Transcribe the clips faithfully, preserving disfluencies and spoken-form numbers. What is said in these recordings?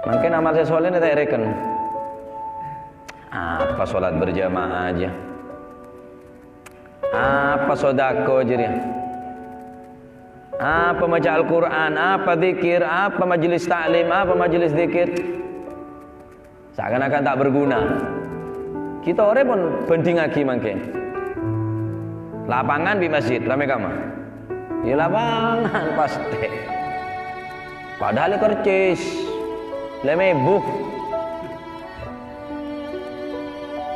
Mangkèn amal sè soleh nèka ta' èrèken. Apa sholat berjamaah aja? Apa sodako aja rèya? Apa maca Al-Qur'an? Apa dzikir? Apa majelis taklim? Apa majelis dzikir? Seakan-akan ta' berguna. Kita orèng pon bhândhingngaghi mangkèn. Lapangan bi' masjid, ramè kamma? Ya lapangan pastè. Padahal kercis, lèma èbu.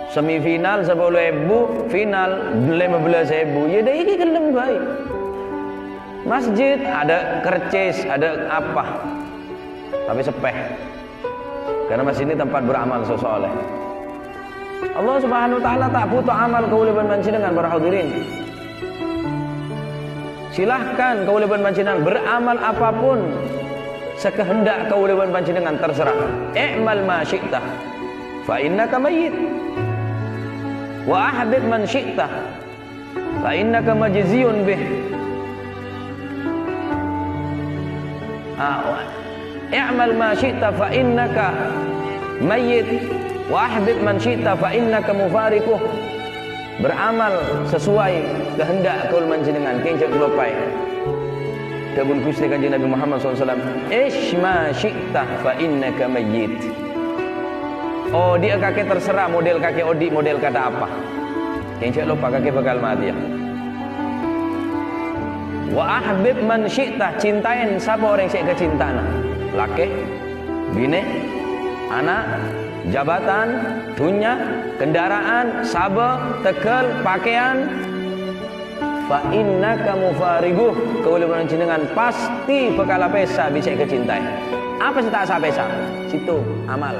Semifinal sepuluh èbu, final lèma bellâs èbu. Ya, dâ' iki ghellem bhâi. Masjid, ada kercis, ada apa. Tapi seppè. Karena masjid ini tempat beramal so-, soleh. Allah Subhanahu wa Ta'ala ta' buto amal kaulâ bân panjhennengan, para hadirin. Silahkan kaulâ bân panjhennengan beramal apapun sekehendak kaulâ bân panjhennengan, terserah. "I'mal ma syi'ta, fa innaka mayyit. Wa ahbib man syi'ta, fa innaka majziyun bih." Ah, wa-, "I'mal ma syi'ta fa innaka mayyit, wa ahbib man syi'ta fa innaka mufariquh." Beramal sesuai kehendak kaulâ bân panjhennengan, kèng jhâ' kaloppaè. Dhâbuna Ghustè Kanjeng Nabi Muhammad sallallahu alaihi wasallam, "Ish ma syi'ta fa innaka mayyit." Odi'â kakè terserah model kakè odi', model kata apa. Kèng jhâ' loppa kakè bhâkal matèya. "Wa ahbib man syi'ta," cintaè sapa orèng sè èkacinta'ana. Lakè, binè, ana', jabatan, dhunnya, kendaraan, sabâ, tegghâl, pakèyan. "Fa innaka mufariquh," kaulâ bân panjhennengan pastè bhâkal apèsa bi' sè èkacinta'è. Apa sè ta' sapèsa? Sèttong, amal.